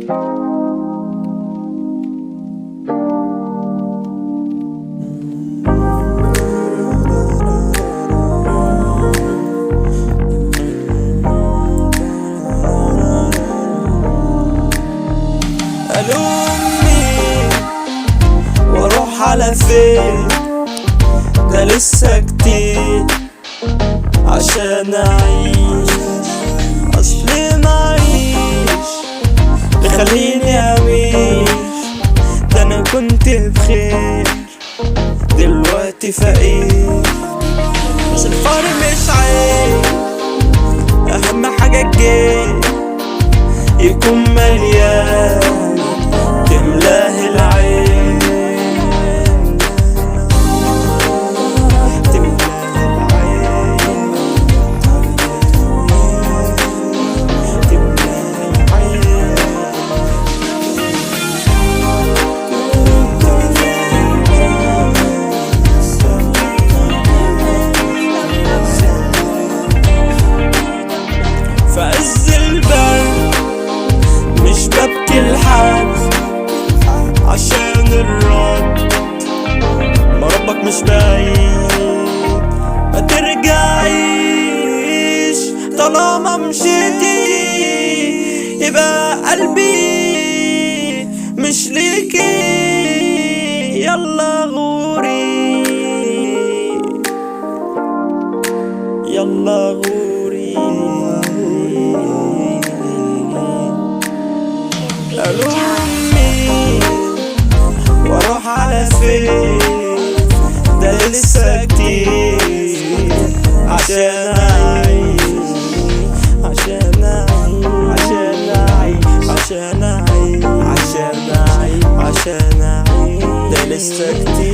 ألومني واروح على فين؟ ده لسه كتير عشان اعيش، اصلي معيش تخليني اعيش. ده انا كنت بخير دلوقتي فقير، بس الفقر مش عيب، اهم حاجة الجيب يكون مليان تملاه العين، تملاه العين، تملاه العين. في عز البرد مش ببكي لحد عشان الرد، ما ربك مش بعيد. ما ترجعيش طالما مشيتي، يبقى قلبي مش ليكي. يلا غوري، يلا غوري. ألومي واروح على فين؟ ده لسه كتير عشان اعيش، عشان اعيش، عشان اعيش، عشان اعيش، عشان اعيش، عشان اعيش. ده لسه كتير.